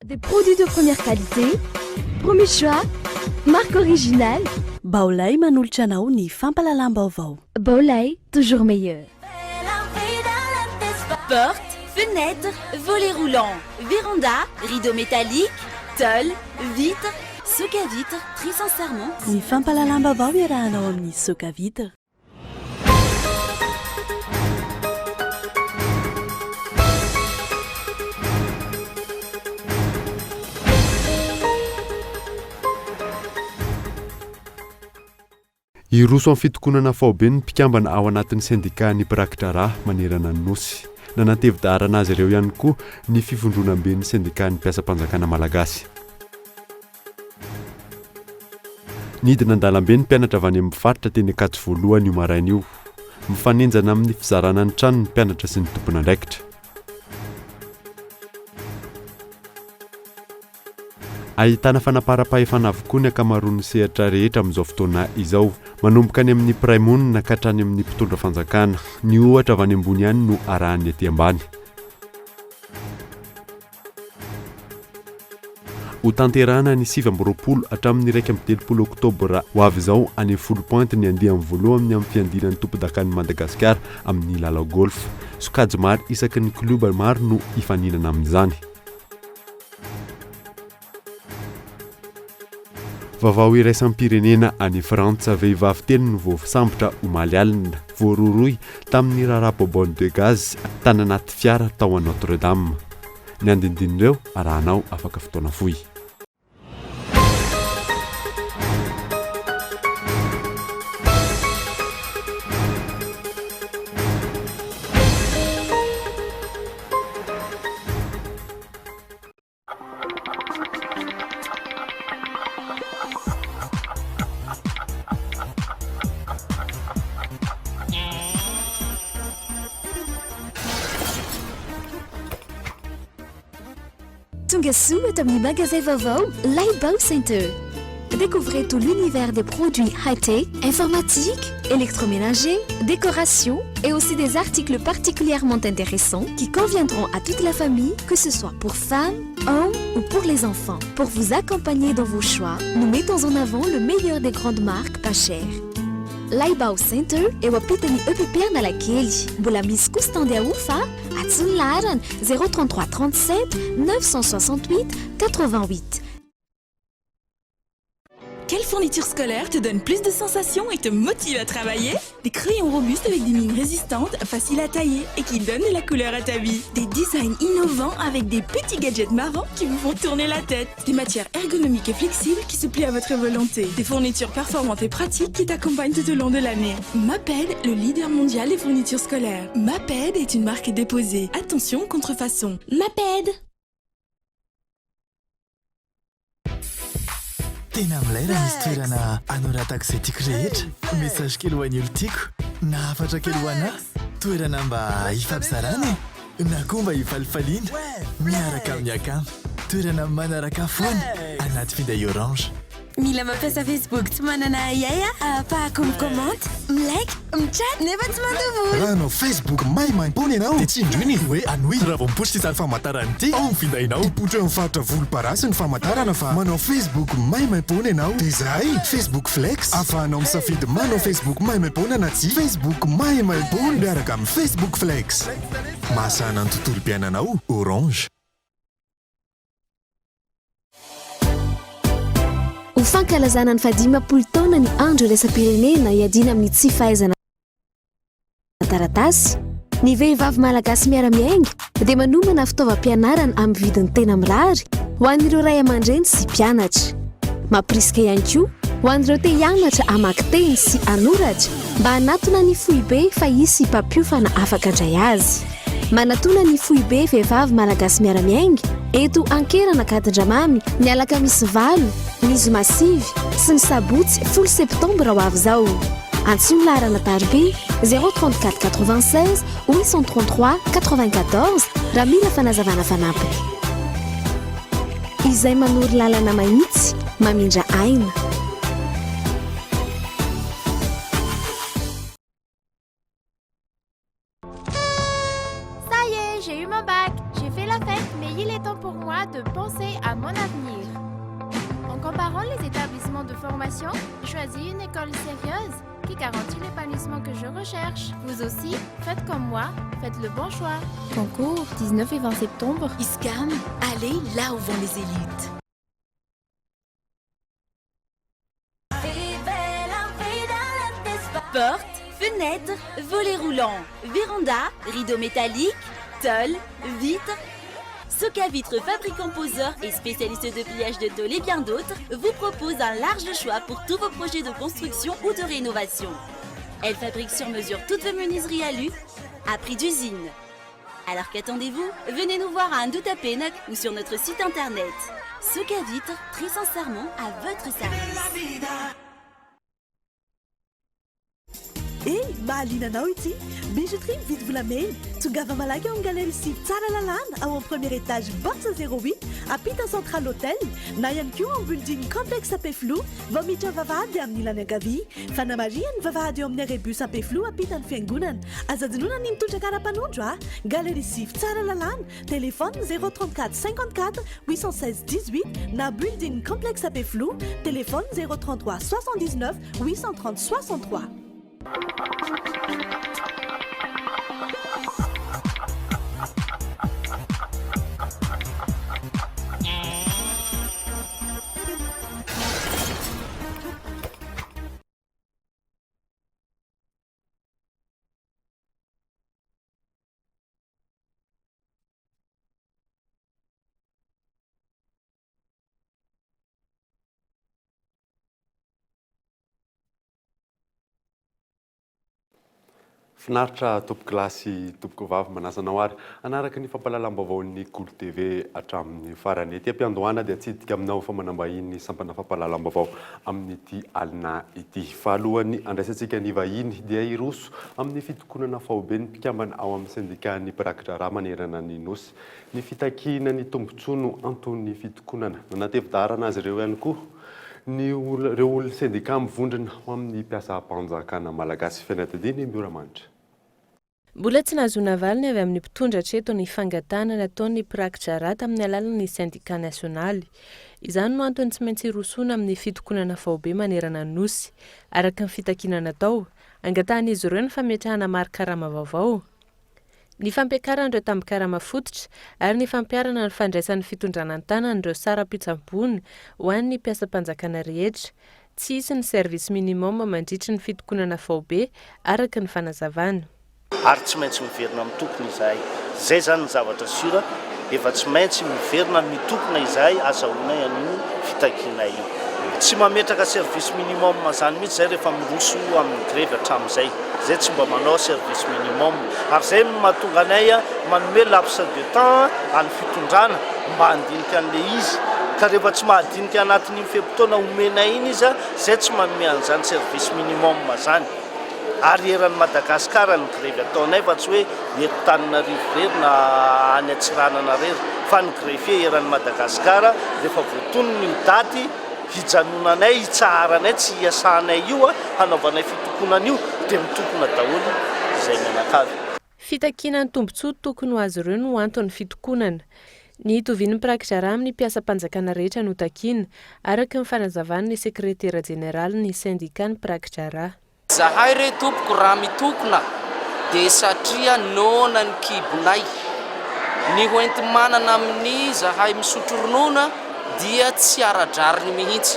Des produits de première qualité, premier choix, marque originale. Baolai manolotra anao ny fampahalalam-baovao. Baolai, toujours meilleur. Porte, fenêtre, volet roulant, véranda, rideau métallique, tôle, vitre, soca vitre, très sincèrement. Ny fampahalalam-baovao iarahanao amin'ny Soca Vitre. Hiroso amin'ny fitokonana faobe ny mpikambana ao anatin'ny sendikan'ny mpirakidraharaha manerana ny Nosy. Nanantevi-daharana azy ireo ihany koa ny fivondronamben'ny sendikan'ny mpiasam-panjakana malagasy. Nidina an-dalambe ny mpianatra avy any amin'ny faritra teny Ankatso voalohany io maraina io. Mifanenjana amin'ny fizarana ny trano ny mpianatra sy ny tompon'andraikitra. Ahitana fanaparam-pahefana avokoa ny ankamaroan'ny sehatra rehetra amin'izao fotoana izao. Manomboka any amin'ny mpiray monina ka hatrany amin'ny mpitondra fanjakana. Ny ohatra avy any ambony ihany no arahan'ny aty ambany. Hotanterahina ny 29 hatramin'ny 31 oktobra ho avy izao any Foulpointe ny andiany voalohany amin'ny fiandiana ny tompondakan'i Madagasikara amin'ny lalao golf. Sokajy maro isaky ny klioba maro no hifaninana amin'izany. Vaovao iraisam-pirenena any Frantsa, vehivavy telo no voasambotra omaly alina, voarohirohy tamin'ny raharaha bonbonne de gaz tany anaty fiara tao Notre Dame. Ny andinindin'ireo arahanao afaka fotoana fohy. Tonga soa eto amin'ny magazay vaovao Laibao Center. Découvrez tout l'univers des produits high-tech, informatiques, électroménagers, décoration et aussi des articles particulièrement intéressants qui conviendront à toute la famille, que ce soit pour femmes, hommes ou pour les enfants. Pour vous accompagner dans vos choix, nous mettons en avant le meilleur des grandes marques pas chères. Laibao Center eo ampitan'ny EPP Analakely. Mbola misy koa stand ahofa antsoy ny laharana 033 37 968 88. Quelle fourniture scolaire te donne plus de sensations et te motive à travailler Des crayons robustes avec des mines résistantes, faciles à tailler et qui donnent de la couleur à ta vie. Des designs innovants avec des petits gadgets marrants qui vous font tourner la tête. Des matières ergonomiques et flexibles qui se plient à votre volonté. Des fournitures performantes et pratiques qui t'accompagnent tout au long de l'année. Maped, le leader mondial des fournitures scolaires. Maped est une marque déposée. Attention, contrefaçon. Maped Tena milay raha misy toerana anoratako izay tiako rehetra. Message kely ho an'ny olon-tiako, na hafatra kely ho anà. Toerana mba hifampizarana e! Na koa mba hifalifaliana miaraka amin'ny akama. Toerana manaraka foana anaty finday Orange. Mila mampiasa Facebook tsy manana ahiahy aho ahafahako mi-commente, mi-like, mi-chat nefa tsy mandoa vola. Raha hanao Facebook maimaimpoana ianao dia tsindrio ny hoe Hanohy raha vao mipoitra ity sary famantarana ity ao amin'ny findainao. Hipoitra eo amin'ny faritra volomparasy ny famantarana fa manao Facebook maimaimpoana ianao. Dia izay! Facebook Flex, ahafahanao misafidy manao Facebook maimaimpoana na tsia. Facebook maimaimpoana miaraka amin'ny Facebook Flex. Mahasahana ny tontolom-piainanao, Orange. Ho fankalazana ny fahadimampolo taona ny Andro iraisam-pirenena hiadiana amin'ny tsy fahaizana taratasy, ny vehivavy malagasy miara-miainga dia manomana fitaovam-pianarana amin'ny vidiny tena mirary ho an'ireo ray aman-dreny sy mpianatra. Mampirisika ihany koa ho an'ireo te hianatra hamaky teny sy hanoratra mba hanatona ny foibe fa hisy mpampiofana afaka handray azy. Manatona ny foibe Vehivavy Malagasy Miara-Miainga eto Ankerana Ankadindramamy ny alakamisy valo, ny zoma sivy sy ny sabotsy folo septambra ho avy izao. Antsoy ny laharana taroby 034 96 833 94 raha mila fanazavana fanampiny. Izay manoro lalana mahitsy, mamindra aina. Ça y est, j'ai eu mon bac, j'ai fait la fête, mais il est temps pour moi. choix de penser à mon avenir. En comparant les établissements de formation, j'ai choisi une école sérieuse qui garantit l'épanouissement que je recherche. Vous aussi, faites comme moi, faites le bon choix. Concours 19 et 20 septembre. ISCAM, allez là où vont les élites. Porte, fenêtre, volets roulants, véranda, rideaux métalliques, tôle, vitres. Soca Vitre, fabricant poseur et spécialiste de pliage de tôle et bien d'autres, vous propose un large choix pour tous vos projets de construction ou de rénovation. Elle fabrique sur mesure toutes vos menuiseries alu à prix d'usine. Alors qu'attendez-vous? Venez nous voir à Andohatapenaka ou sur notre site internet. Soca Vitre, très sincèrement à votre service. Eny, mahaliana anao ity bijouterie mividy volamena. Tongava malaky ao amin'ny galerie Sivy Tsaralalàna ao amin'ny premier étage box 08 ampita Central Hotel na ihany koa ao building complexe Ampefiloha vao miditra vavahady amin'ny ilany ankavia. Fanamarihana ny vavahady eo amin'ny arrêt bus Ampefiloha ampita ny fiangonana. Aza adinoina ny mitondra kara-panondro a! Galerie Sivy Tsaralalàna, téléphone 034 54 816 18 na building complexe Ampefiloha, téléphone 033 79 830 63. Finaritra tompoko lahy sy tompoko vavy manasa anao ary hanaraka ny fampahalalam-baovaon'ny Kolo TV hatramin'ny farany. Ety am-piandohana dia atsidika aminao fa manambahiny ny sampana fampahalalam-baovao amin'ity alina ity. Fa alohan'ny handraisantsika ny vahiny dia hiroso amin'ny fitokonana faobe ny mpikambana ao amin'ny sendikan'ny mpirakidraharaha manerana ny Nosy. Ny fitakiana ny tombontsoa no anton'ny fitokonana. Nanatevi-daharana azy ireo ihany koa ny ireo olon'ny sendika mivondrona ho amin'ny mpiasam-panjakana malagasy. Fianatadiana i Mioramanitra. Mbola tsy nahazoana valiny avy amin'ny mpitondra hatreto ny fangatahana nataon'ny mpiraki-draharaha tamin'ny alalan'ny sendika nasionaly. Izany no antony tsy maintsy hirosoana amin'ny fitokonana faobe manerana ny Nosy. Araka ny fitakiana natao, angatahan'izy ireo ny fametrahana mari-karama vaovao, ny fampiakarana ireo tambin-karama fototra ary ny fampiharana ny fandraisan'ny fitondrana an-tanana ireo saram-pitsaboana ho an'ny mpiasam-panjakana rehetra. Tsy hisy ny service minimum mandritry ny fitokonana faobe, araka ny fanazavana. Ary tsy maintsy miverina mitokona izahay. Izay izany ny zavatra sûr, efa tsy maintsy miverina mitokona izahay azahoanay an'io fitakianay io. Tsy mametraka service minimum izany mihitsy izahay rehefa miroso amin'ny grevy hatramin'izay. Izay tsy mba manao service minimum. Ary izay no mahatonga anay manome laps de temps an'ny fitondrana mba handinika an'ilay izy. Ka rehefa tsy mahadinika anatin'iny fe-potoana omenay iny izy, izay tsy manome an'izany service minimum izany. Ary eran'i Madagascar ny grevy ataonay fa tsy hoe eto Tananarivo irery na any Antsiranana irery fa ny greffier eran'i Madagascar rehefa voatonona io daty hijanonanay, hitsaharanay, tsy hiasanay io, hanaovanay fitokonana io dia mitokona daholo izay mianakavy. Fitakiana ny tombontsoa tokony ho azy ireo no anton'ny fitokonana. Ny hitovian'ny mpirakidraharaha amin'ny mpiasam-panjakana rehetra no takiana, araka ny fanazavan'ny sekretera jeneralin'ny sendikan'ny mpirakidraharaha. Zahay re tompoko raha mitokona de satria noana ny kibonay. Ny ho enti-manana amin'ny zahay misotro ronono dia tsy ara-drariny mihitsy.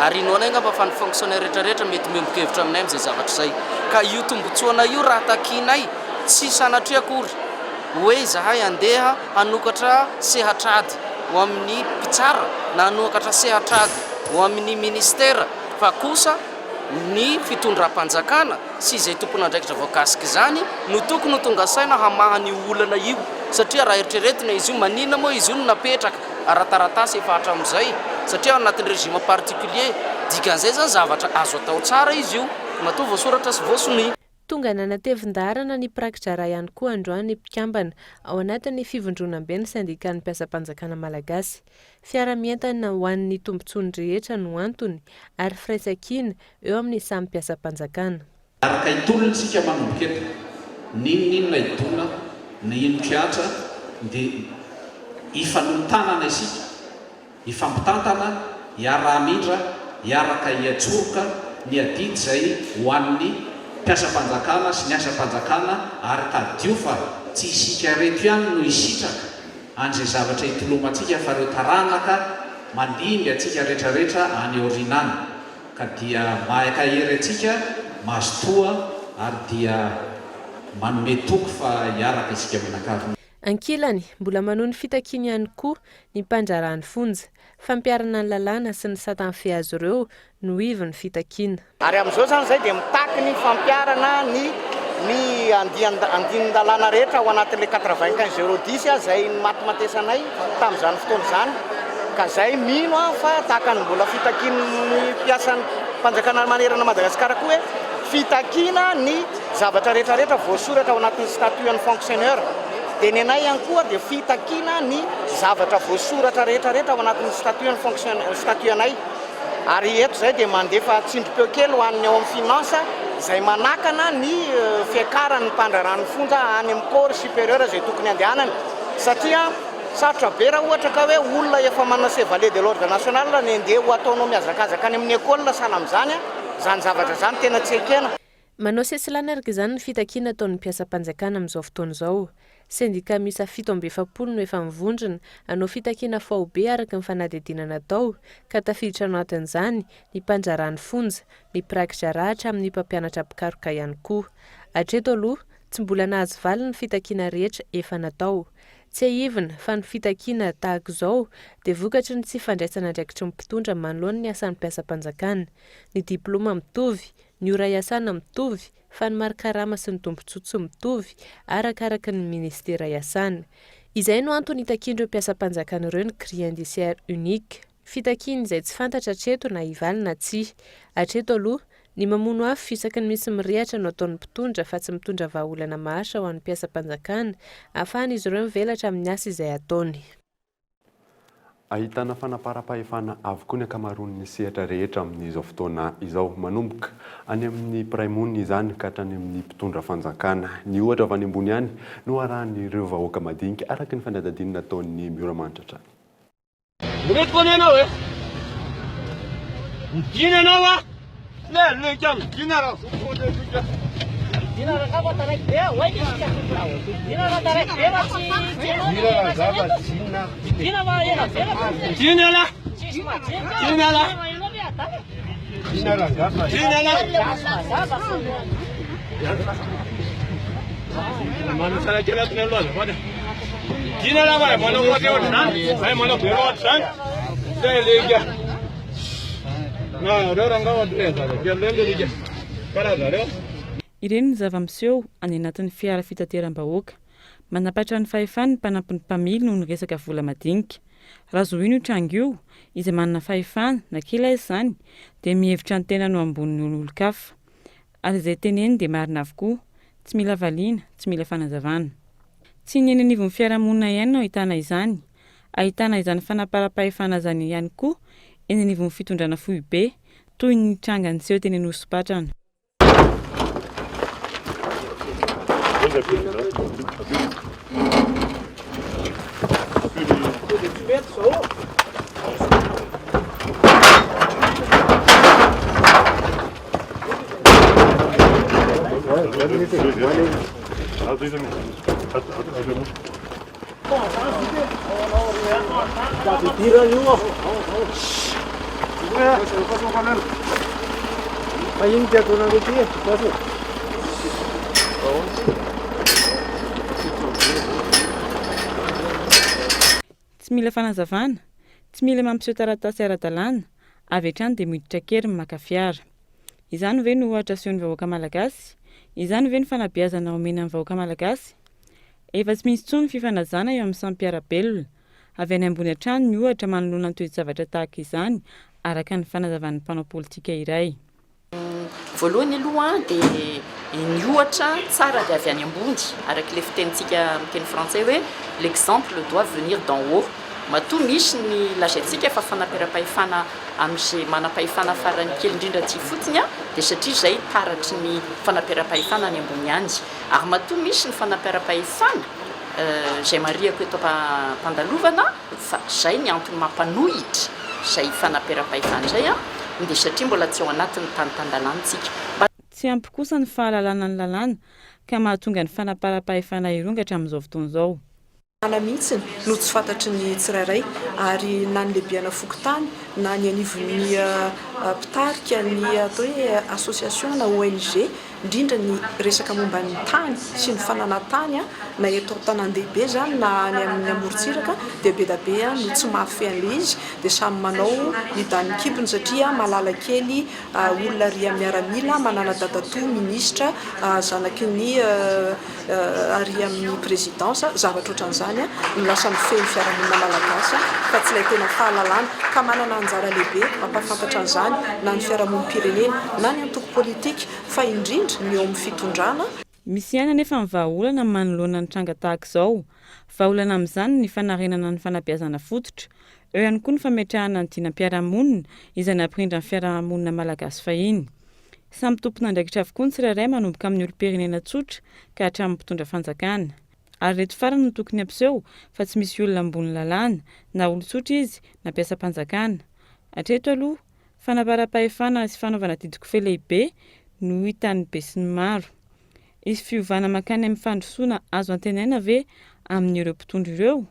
Ary inoanay angamba fa ny fonctionnaire rehetra rehetra mety miombon-kevitra aminay amin'izay zavatra izay. Ka io tombotsoanay io raha takianay tsy sanatria akory hoe izahay andeha hanokatra sehatr'ady ho amin'ny mpitsara na hanokatra sehatr'ady ho amin'ny ministera fa kosa ny fitondram-panjakana sy izay tompon'andraikitra voakasik'izany no tokony ho tonga saina hamaha an'io olana io satria raha eritreretina izy io maninona moa izy io no napetraka ara-taratasy efa hatramin'izay satria ao anatin'ny régime particulier dikan'izay izany zavatra azo atao tsara izy io matoa voasoratra sy voasonia. Tonga nanatevin-daharana ny mpirakidraharaha ihany koa androany ny mpikambana ao anatin'ny fivondronamben'ny sendikan'ny mpiasam-panjakana malagasy. Fiara-mientana ho an'ny tombontsoan'ny rehetra no antony ary firaisankina eo amin'ny samy mpiasam-panjakana. Araka hitolona isika manomboka eto. N'inon'inona hidona na inon-kihatra dia. Hifanolo-tanana isika, hifampitantana, hiara-hamindra, hiaraka hiantsoroka ny adidy izay ho an'ny mpiasam-panjakana sy ny asam-panjakana ary tadidio fa tsy isika ireto ihany no hisitraka an'izay zavatra itolomantsika fa ireo taranaka mandimby antsika retraretra any aoriana any ka dia mahaikahery antsika mazotoa ary dia manome toky fa hiaraka isika mianakavy. Ankilany, mbola manohy ny fitakiany ihany koa ny mpandraharaha ny fonja. Fampiharana ny lalàna sy ny sata mifehy azy ireo no ivon'ny fitakiana. Ary amin'izao izany izay dia mitaky ny fampiharana ny ny andinin-dalàna rehetra ao anatin'ilay 95 010 izay nimatimatesanay tamin'izany fotoana izany. Ka izay mino aho fa tahaka ny mbola fitakian'ny mpiasan'ny fanjakana manerana Madagasikara koa hoe fitakiana ny zavatra rehetra rehetra voasoratra ao anatin'ny statut an'ny fonctionnaire. Dia ny anay ihany koa dia fitakiana ny zavatra voasoratra rehetra rehetra ao anatin'ny statut an'ny fonctionnaire, statut anay. Ary eto izay dia mandefa tsindrim-peo kely ho an'ny ao amin'ny finance izay manakana ny fiakaran'ny mpandraharahan'ny fonja any amin'ny corps supérieur izay tokony handehanany satria sarotra be raha ohatra ka hoe olona efa manana chevalier de l'ordre national ny andeha ho ataonao mihazakazaka any amin'ny école sahala amin'izany, izany zavatra izany tena tsy ekena. Manao sesilany araka izany ny fitakiana ataon'ny mpiasam-panjakana amin'izao fotoana izao. Sendika miisa 47 no efa mivondrona hanao fitakiana faobe araka ny fanadihadiana natao, ka tafiditra ao anatin'izany ny mpandraharaha ny fonja, ny mpirakidraharaha hatramin'ny mpampianatra mpikaroka ihany koa. Hatreto aloha, tsy mbola nahazo valiny ny fitakiana rehetra efa natao. Tsiahivina fa ny fitakiana tahaka izao dia vokatry ny tsy fandraisana andraikitry ny mpitondra manoloana ny asan'ny mpiasam-panjakana. Ny diplaoma mitovy, Ny ora iasana mitovy, fa ny mari-karama sy ny tombontsoa tsy mitovy, arakaraka ny minisitera iasana. Izay no antony itakian'ireo mpiasam-panjakana ireo ny grille indiciaire unique. Fitakiana izay tsy fantatra hatreto na hivaly na tsia. Hatreto aloha, ny mamono afo isaky ny misy mirehatra no ataon'ny mpitondra fa tsy mitondra vahaolana maharitra ho an'ny mpiasam-panjakana, ahafahan'izy ireo mivelatra amin'ny asa izay ataony. Ahitana fanaparam-pahefana avokoa ny ankamaroan'ny sehatra rehetra amin'izao fotoana izao. Manomboka any amin'ny mpiray monina izany ka hatrany amin'ny mpitondra fanjakana. Ny ohatra avy any ambony ihany no arahan'ireo vahoaka madinika araka ny fanadihadiana nataon'ny Miora-manitra hatrany. Mireto anie ianao e! Midina ianao a! Lelika midina raha voa lelika. Midina raha fa taraiky be aho, oay Midina raha taraiky be fa tsy Midina fa ela be raha. Midina ala. Midina ala. Midina raha. Midina ala. Manao tsara kely ato ny aloha azafady. Midina ala fa manao ohatra ohatr'izany. Zay manao be ohatr'izany. Zay lelika. Ireny ny zava-miseho any anatin'ny fiara fitateram-bahoaka. Manapatra ny fahefany ny mpanampy ny mpamily noho ny resaka vola madinika. Raha zohiana io tranga io, izay manana fahefana, na kely aza izany, dia mihevitra ny tenany ho ambonin'ny olon-kafa. Ary izay teneniny dia marina avokoa, tsy mila valiana, tsy mila fanazavana. Tsy ny eny anivon'ny fiarahamonina ihany no ahitana izany, ahitana izany fanaparam-pahefana izany ihany koa eny anivon'ny fitondrana foibe, toy ny tranga niseho teny Anosipatrana. Tsy mila fanazavana, tsy mila mampiseho taratasy ara-dalàna, avy hatrany dia miditra an-keriny maka fiara. Izany ve no ohatra asehon'ny vahoaka malagasy? Izany ve no fanabeazana omena ny vahoaka malagasy? Efa tsy misy intsony ny fifanajana eo amin'ny samy mpiara-belona. Avy any ambony hatrany ny ohatra manoloana ny toe-javatra tahaka izany, araka ny fanazavan'ny mpanao politika iray. Voalohany aloha dia ny ohatra tsara dia avy any ambony, araka ilay fitenintsika amin'ny teny frantsay hoe l'exemple doit venir d'en haut. Matoa misy ny lazaintsika fa fanaperam-pahefana amin'izay manam-pahefana farany kely indrindra aty ifotony dia satria izay taratry ny fanaperam-pahefana any ambony any. Ary matoa misy ny fanamparam-pahefana Izay marihako eto am-pandalovana fa izay ny antony mampanohitra izay fanaperam-pahefana izay dia satria mbola tsy ao anatin'ny tany tan-dalàna isika. Mba. Tsy ampy kosa ny fahalalana ny lalàna ka mahatonga ny fanaparam-pahefana hirongatra amin'izao fotoana izao. Lalàna mihitsy no tsy fantatry ny tsirairay ary na ny lehibeana fokontany na ny anivon'ny mpitarika ny atao hoe association na ONG indrindra ny resaka momba ny tany sy ny fananan-tany na eto an-tanàn-dehibe izany na any amin'ny amorontsiraka dia be dia be no tsy mahafehy an'ilay izy dia samy manao ny danin'ny kibony satria malala kely olona ary miaramila manana dadatoa minisitra zanaky ny ary amin'ny présidence, zavatra ohatran'izany no lasa mifehy ny fiarahamonina malagasy fa tsy ilay tena fahalalana ka manana anjara lehibe mampahafantatra an'izany na ny fiarahamonim-pirenena na ny antoko politika fa indrindra ny eo amin'ny fitondrana. Misy ihany anefa ny vahaolana manoloana ny tranga tahaka izao. Vahaolana amin'izany ny fanarenana ny fanabeazana fototra. Eo ihany koa ny fametrahana ny dinam-piarahamonina izay nampirindra ny fiarahamonina malagasy fahiny. Samy tompon'andraikitra avokoa ny tsirairay manomboka amin'ny olom-pirenena tsotra ka hatramin'ny mpitondra fanjakana. Ary ireto farany no tokony hampiseho fa tsy misy olona ambony lalàna, na olon-tsotra izy na mpiasam-panjakana. Hatreto aloha, fanaparam-pahefana sy fanaovana didikofehy lehibe no hitan'ny besinimaro. Hisy fiovana mankany amin'ny fandrosoana azo antenaina ve amin'ireo mpitondra ireo?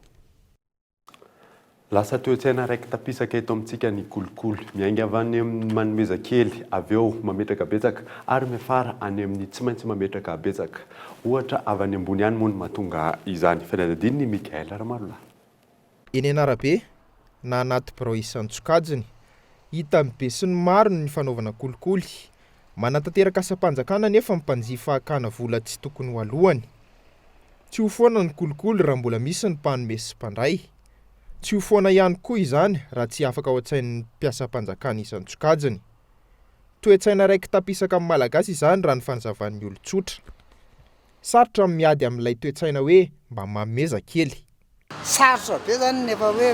Lasa toe-tsaina raiki-tapisaka eto amintsika ny kolikoly. Miainga avy any amin'ny manomeza kely, avy eo mametraka betsaka, ary miafara any amin'ny tsy maintsy mametraka betsaka. Ohatra avy any ambony ihany moa no mahatonga izany. Fanadihadian'i Michaël Ramarolahy. Eny an'arabe na anaty birao isan-tsokajiny, hitan'ny besinimaro ny fanaovana kolikoly. Manatanteraka asam-panjakana anefa ny mpanjifa hakana vola tsy tokony ho alohany. Tsy ho foana ny kolikoly raha mbola misy ny mpanome sy mpandray. Tsy ho foana ihany koa izany raha tsy afaka ao an-tsain'ny mpiasam-panjakana isan-tsokajiny. Toe-tsaina raiki-tapisaka amin'ny Malagasy izany raha ny fanazavan'ny olon-tsotra. Sarotra ny miady amin'ilay toe-tsaina hoe mba manomeza kely. Sarotra be zany ny efa hoe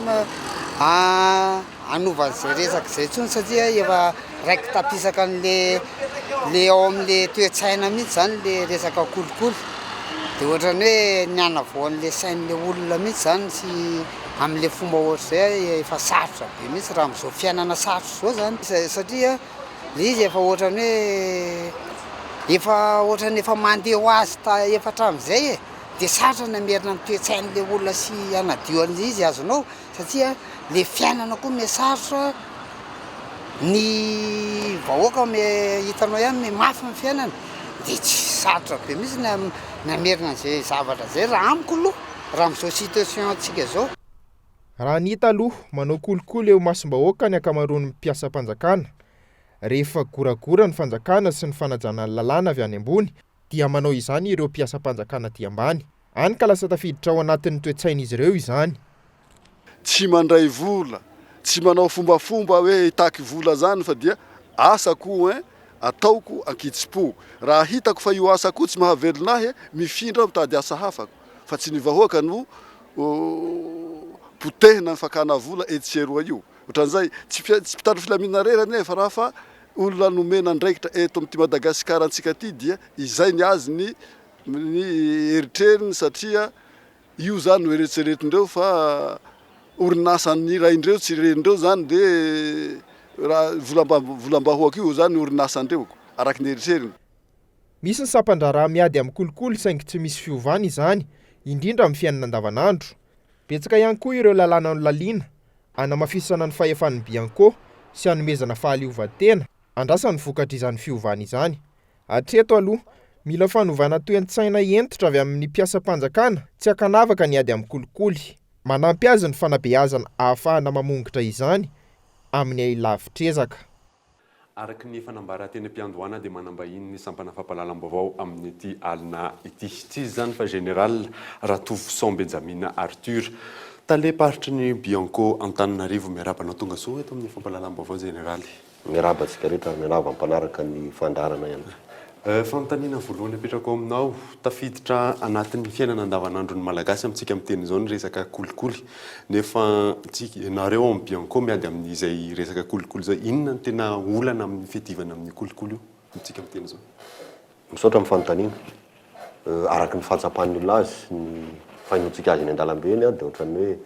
hanova an'izay resaka izay intsony satria efa raiki-tapisaka an'le le ao amin'le toe-tsaina mihitsy zany le resaka kolikoly. De ohatran'ny hoe ny hanavao an'le sain'le olona mihitsy zany sy amin'le fomba ohatr'izay efa sarotra be mihitsy raha amin'izao fiainana sarotra izao zany satria le izy efa ohatran'ny hoe efa ohatran'ny efa mandeha ho azy ta- efa hatramin'izay e. Dia sarotra ny hamerina ny toe-tsain'ilay olona sy hanadio an'ilay izy azonao satria le fiainana koa miha sarotra, ny vahoaka miha hitanao ihany miha mafy ny fiainana dia tsy sarotra be mihitsy ny ny hamerina an'izay zavatra izay raha amiko aloha raha amin'izao situation antsika izao. Raha ny hita aloha, manao kolikoly eo imasom-bahoaka ny ankamaroan'ny mpiasam-panjakana. Rehefa goragora ny fanjakana sy ny fanajana ny lalàna avy any ambony dia manao izany ireo mpiasam-panjakana aty ambany. Any ka lasa tafiditra ao anatin'ny toe-tsain'izy ireo izany. Tsy mandray vola, tsy manao fombafomba hoe hitaky vola zany fa dia asako hein, ataoko ankitsim-po. Raha hitako fa io asako io tsy mahavelona ahy, mifindra aho mitady asa hafa fa tsy ny vahoaka no potehina ny fakana vola etsy sy eroa io. Ohatran'izay, tsy mpitandro filaminana irery anefa raha fa olona nomena andraikitra eto amin'ity Madagasikara antsika ity dia izay ny azy ny ny eritreriny satria io zany no eretseretindreo fa orinasan'ny raindreo tsy renindreo zany de raha volam- volam-bahoaka io zany orinasandreo araka ny eritreriny. Misy ny sampan-draharaha miady amin'ny kolikoly saingy tsy misy fiovana izany, indrindra amin'ny fiainana andavanandro. Betsaka ihany koa ireo lalàna nolaliana hanamafisana ny fahefan'ny Bianco sy hanomezana fahaleovantena, andrasana ny vokatr'izany fiovana izany. Hatreto aloha, mila fanovana toe-tsaina hentitra avy amin'ny mpiasam-panjakana tsy ankanavaka ny ady amin'ny kolikoly. Manampy azy ny fanabeazana ahafahana mamongotra izany amin'ny lavitr'ezaka. Araka ny efa nambara teny am-piandohana dia manam-bahiny ny sampana fampahalalam-baovao amin'ity alina ity. Tsy iza izany fa Général Ratovoson Benjamina Arthur, Talem-paritry ny Bianco Antananarivo. Miarahaba anao tonga soa eto amin'ny fampahalalam-baovao Jeneraly. Miarahaba antsika rehetra ary miarahaba mpanaraka ny fandaharana ihany koa. Fanontaniana voalohany apetrako aminao, tafiditra anatin'ny fiainana andavanandron'ny Malagasy amintsika miteny izao ny resaka kolikoly, nefa tsika, nareo ao amin'ny Bianco miady amin'izay resaka kolikoly izay, inona no tena olana amin'ny fiadivana amin'io kolikoly io amintsika miteny izao? Misaotra amin'ny fanontaniana. Araka ny fahatsapan'ny olona azy, ny. Fahenoantsika azy eny an-dalambe eny dia ohatran'ny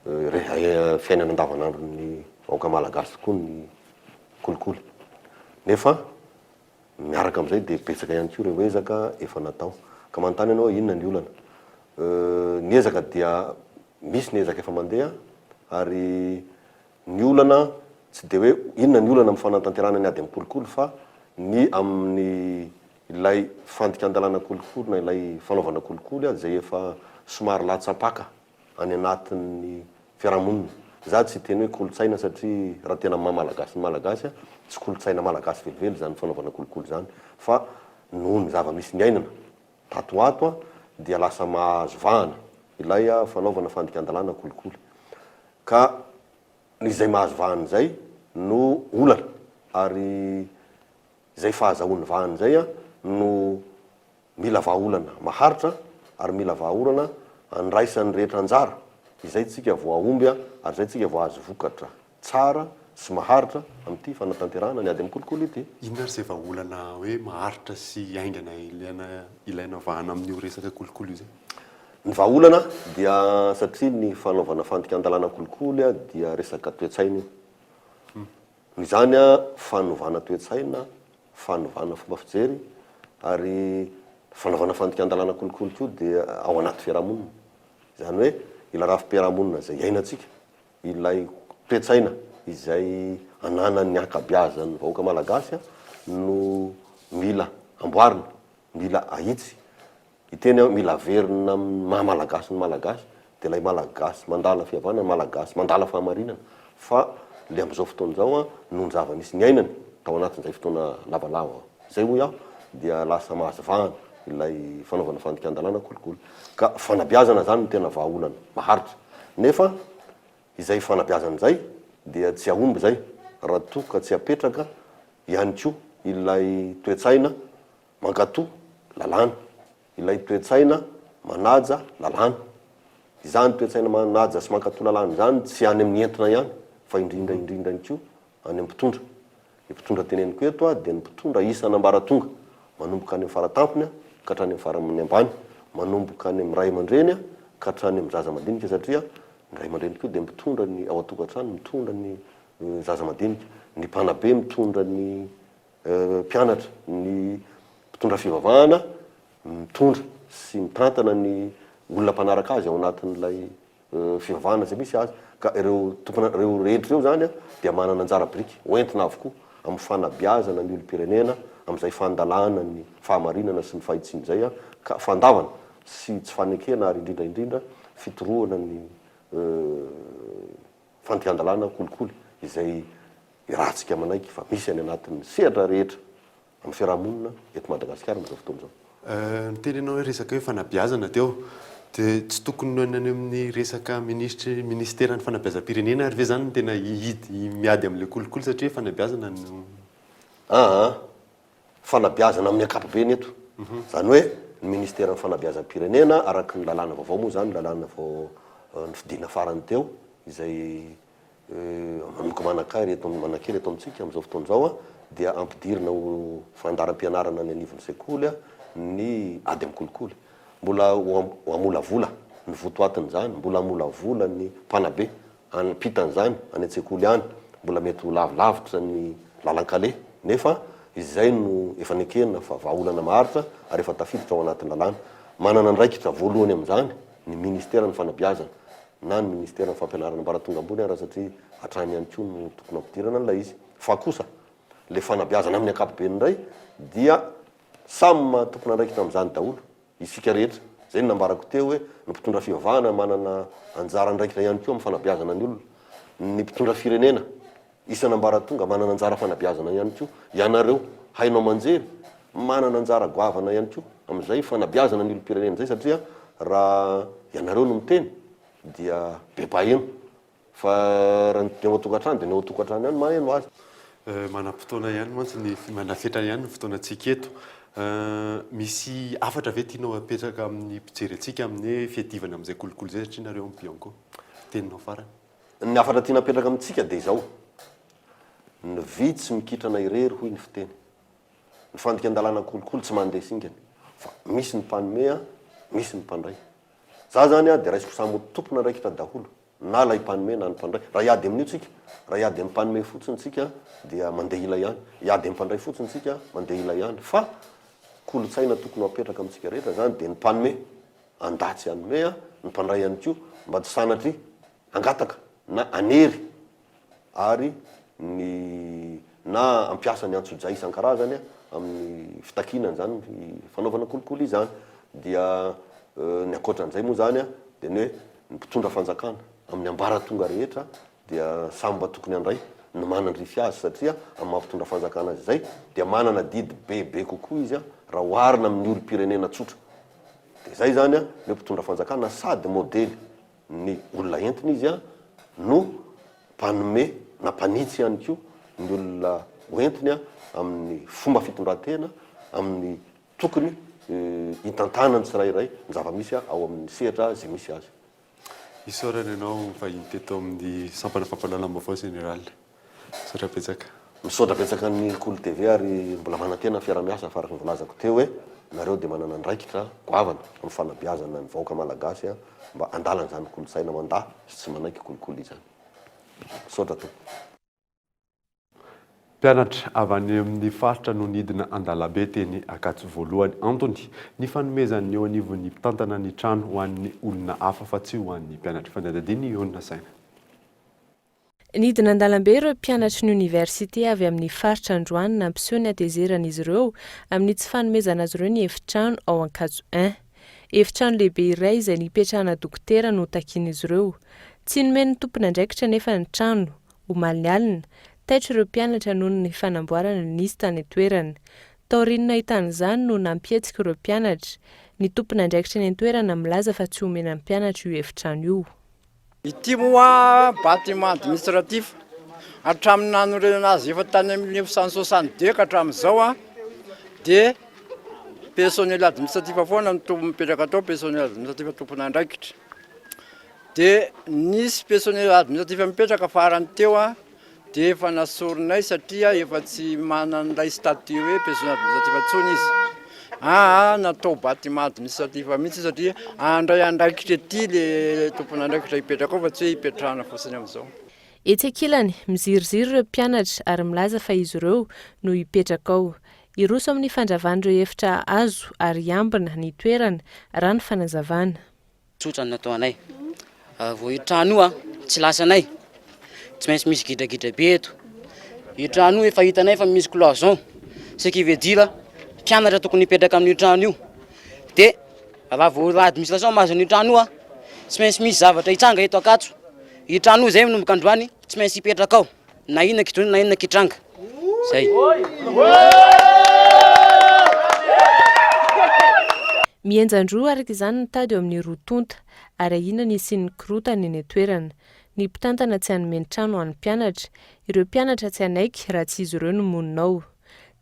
hoe fiainana andavanandron'ny vahoaka malagasy tokoa ny kolikoly. Nefa miaraka amin'izay dia betsaka ihany koa ireo ezaka efa natao. Ka manontany ianao hoe inona ny olana? Ny ezaka dia misy ny ezaka efa mandeha ary Ny olana tsy dia hoe inona ny olana amin'ny fanatanterahana ny ady amin'ny kolikoly fa ny amin'ny ilay fandikan-dalàna kolikoly na ilay fanaovana kolikoly izay efa somary latsa-paka any anatin'ny fiarahamonina. Izaho tsy hiteny hoe kolontsaina satria raha tena maha malagasy ny malagasy tsy kolontsaina malagasy velively izany fanaovana kolikoly izany fa noho ny zava-misy niainana tato ho ato dia lasa mahazo vahana ilay fanaovana fandikan-dalàna kolikoly. Ka izay mahazo vahana izay no olana ary izay fahazahoany vahana izay no mila vahaolana maharitra ary mila vahaolana andraisan'ny rehetra anjara, izay tsika vao hahomby ary izay tsika vao hahazo vokatra tsara sy maharitra amin'ity fanatanterahana ny ady amin'ny kolikoly ity. Inona ary izay vahaolana hoe maharitra sy haingana ilaina ilaina vahana amin'io resaka kolikoly io izay? Ny vahaolana dia satria ny fanaovana fandikan-dalàna kolikoly dia resaka toe-tsaina io. Noho izany fanovana toe-tsaina, fanovana fomba fijery ary fanaovana fandikan-dalàna kolikoly koa dia ao anaty fiarahamonina. Izany hoe ilay rafi-piarahamonina izay iainantsika, ilay toe-tsaina izay ananan'ny ankabiazan'ny vahoaka malagasy no mila amboarina, mila ahitsy. Hiteny aho, mila averina amin'ny maha malagasy ny malagasy, dia ilay malagasy mandala fihavanana, malagasy mandala fahamarinana, fa ilay amin'izao fotoana izao noho ny zava-nisy niainany tao anatin'izay fotoana lavalava izay hoy aho dia lasa mahazo vahana ilay fanaovana fandikan-dalàna kolikoly. Ka fanabeazana izany no tena vahaolana maharitra. Nefa izay fanabeazana izay dia tsy hahomby izay raha toa ka tsy apetraka ihany koa ilay toe-tsaina mankatò lalàna, ilay toe-tsaina manaja lalàna. Izany toe-tsaina manaja sy mankatò lalàna izany tsy any amin'ny entina ihany fa indrindra indrindra ihany koa any amin'ny mpitondra. Ny mpitondra teneniko eto dia ny mpitondra isan'ambaratonga, manomboka any amin'ny faratampony ka hatrany amin'ny farany ambany, manomboka any amin'ny ray aman-dreny ka hatrany amin'ny zaza madinika satria ny ray aman-dreny koa dia mitondra ny ao an-tokantrano, mitondra ny zaza madinika, ny mpanabe mitondra ny mpianatra, ny mpitondra fivavahana mitondra sy mitantana ny olona mpanaraka azy ao anatin'ilay fivavahana izay misy azy. Ka ireo tompona, ireo rehetra ireo izany dia manana anjara biriky hoentina avokoa amin'ny fanabeazana ny olom-pirenena amin'izay fandalana ny fahamarinana sy ny fahitsiana izay ka fandavana sy tsy fanekena ary indrindra indrindra fitorohana ny fandikan-dalàna kolikoly izay iarahantsika manaiky fa misy any anatin'ny sehatra rehetra amin'ny fiarahamonina eto Madagasikara amin'izao fotoana izao. Niteny ianao hoe resaka hoe fanabeazana teo, dia tsy tokony any amin'ny resaka minisitry minisiteran'ny fanabeazam-pirenena ary ve izany no tena hihidy miady amin'ilay kolikoly satria fanabeazana no. Aa fanabeazana amin'ny ankapobeny eto, izany hoe ny minisiteran'ny fanabeazam-pirenena araka ny lalàna vaovao moa izany, lalàna vao nofidina farany teo izay Manomboka manan-kary eto manan-kery eto amintsika amin'izao fotoana izao dia ampidirina ho fandaharam-pianarana any anivon'ny sekoly ny ady amin'ny kolikoly. Mbola ho hamolavola ny votoatin'izany, mbola hamolavola ny mpanabe hampita an'izany any an-tsekoly any. Mbola mety ho lavilavitra ny lalan-kaleha nefa izay no efa nekena fa vahaolana maharitra ary efa tafiditra ao anatin'ny lalàna. Manana andraikitra voalohany amin'izany ny ministeran'ny fanabeazana. na ny ministeran'ny fampianarana ambaratonga ambony ara satria hatrany ihany koa no tokony hampidirana an'ilay izy fa kosa le fanabeazana amin'ny ankapobeny indray dia samy tompon'andraikitra amin'izany daholo isika rehetra, izay no nambarako teo hoe ny mpitondra fivavahana manana anjara andraikitra ihany koa amin'ny fanabeazana ny olona, ny mpitondra firenena isan'ambaratonga manana anjara fanabeazana ihany koa, ianareo haino aman-jery manana anjara goavana ihany koa amin'izay fanabeazana ny olom-pirenena izay satria raha ianareo no miteny dia be mpaheno fa raha ny ao an-tokantrano dia ny ao an-tokantrano ihany no maheno azy. Manam-potoana ihany mantsy ny, manafetra ihany ny fotoanantsika eto. Misy hafatra ve tianao hapetraka amin'ny mpijery antsika amin'ny hoe fiadivana amin'izay kolikoly izay satria nareo amin'ny Bianco? Teninao farany. Ny hafatra tiana apetraka amintsika dia izao, ny vy tsy mikitrana irery hoy ny fiteny. Ny fandikan-dalàna kolikoly tsy mandeha singany fa misy ny mpanome misy ny mpandray. Za zany dia raisiko samy ho tompon'andraikitra daholo na ilay mpanome na ny mpandray. Raha hiady amin'io tsika, raha hiady amin'ny mpanome fotsiny tsika dia mandeha ila ihany, hiady amin'ny mpandray fotsiny tsika mandeha ila ihany fa kolontsaina tokony ho apetraka amintsika rehetra zany dia ny mpanome handà tsy hanome, ny mpandray ihany koa mba tsy sanatria hangataka na hanery ary ny na hampiasa ny antsojay isan-karazany amin'ny fitakiana an'izany fanaovana kolikoly izany. Dia ny ankoatran'izay moa izany dia ny hoe ny mpitondra fanjakana amin'ny ambaratonga rehetra dia samy mba tokony handray ny manandrify azy satria amin'ny maha mpitondra fanjakana azy izay dia manana adidy bebe kokoa izy raha oharina amin'ny olom-pirenena tsotra. Dia izay izany ny hoe mpitondra fanjakana sady modely ny olona entiny izy no mpanome na mpanitsy ihany koa ny olona hoentiny amin'ny fomba fitondran-tena, amin'ny tokony hitantanany tsirairay ny zava-misy ao amin'ny sehatra izay misy azy. Isaorana ianao vahiny teto amin'ny sampana fampahalalam-baovao Général. Misaotra betsaka. Misaotra betsaka an'i Kolo TV ary mbola manantena fiarahamiasa fa araka ny voalazako teo hoe nareo dia manana andraikitra goavana amin'ny fanabeazana ny vahoaka malagasy mba handala an'izany kolontsaina mandà sy tsy manaiky kolikoly izany. Misaotra tompoko. Mpianatra avy any amin'ny faritra no nidina an-dalambe teny Ankatso voalohany. Antony, ny fanomezan'ny eo anivon'ny mpitantana ny trano ho an'ny olona hafa fa tsy ho an'ny mpianatra. Fanadihadiana i Onina Saina. Nidina an-dalambe ireo mpianatry ny oniversite avy amin'ny faritra androany nampiseho ny hatezeran'izy ireo amin'ny tsy fanomezana azy ireo ny efitrano ao Ankatso I. Efitrano lehibe iray izay nipetrahana dokotera no takian'izy ireo. Tsy nomen'ny tompon'andraikitra anefa ny trano, omaly alina. Taitra ireo mpianatra noho ny fanamboarana nisy tany an-toerana. Taorian'ny nahitana izany no nampihetsika ireo mpianatra. Ny tompon'andraikitra eny an-toerana milaza fa tsy omena ny mpianatra io efitrano io. Ity moa bâtiment administratif hatramin'ny nanorenana azy efa tany amin'ny 1962 ka hatramin'izao dia personnel administratif foana no tompo mipetraka tao, personnel administratif tompon'andraikitra. Dia nisy personnel administratif mipetraka farany teo Dia efa nasorinay satria efa tsy manana ilay statut hoe personnel administratif intsony izy. Aa natao bâtiment administratif mihitsy satria handray andraikitra ety le tompon'andraikitra hipetraka ao fa tsy hoe hipetrahana fotsiny amin'izao. Etsy ankilany, miziriziry ireo mpianatra ary milaza fa izy ireo no hipetraka ao. Hiroso amin'ny fandravana ireo efitra azo ary hiambina ny toerana, raha ny fanazavana. Tsotra ny nataonay. Vao io trano io tsy lasanay. Tsy maintsy misy gidragidra be eto. Io trano io efa hitanay fa misy cloison. Ce qui veut dire mpianatra tokony hipetraka amin'io trano io. Dia raha vao raha administration mahazo an'io trano io tsy maintsy misy zavatra hitranga eto Ankatso. Io trano io izay manomboka androany tsy maintsy hipetraka ao. Na inona kidona na inona kitranga. Zay. Mihenjan-droa araka izany ny tady eo amin'ny roa tonta ary ahiana ny hisian'ny korontana eny an-toerana. Ny mpitantana tsy hanome ny trano ho an'ny mpianatra, ireo mpianatra tsy hanaiky raha tsy izy ireo no monina ao.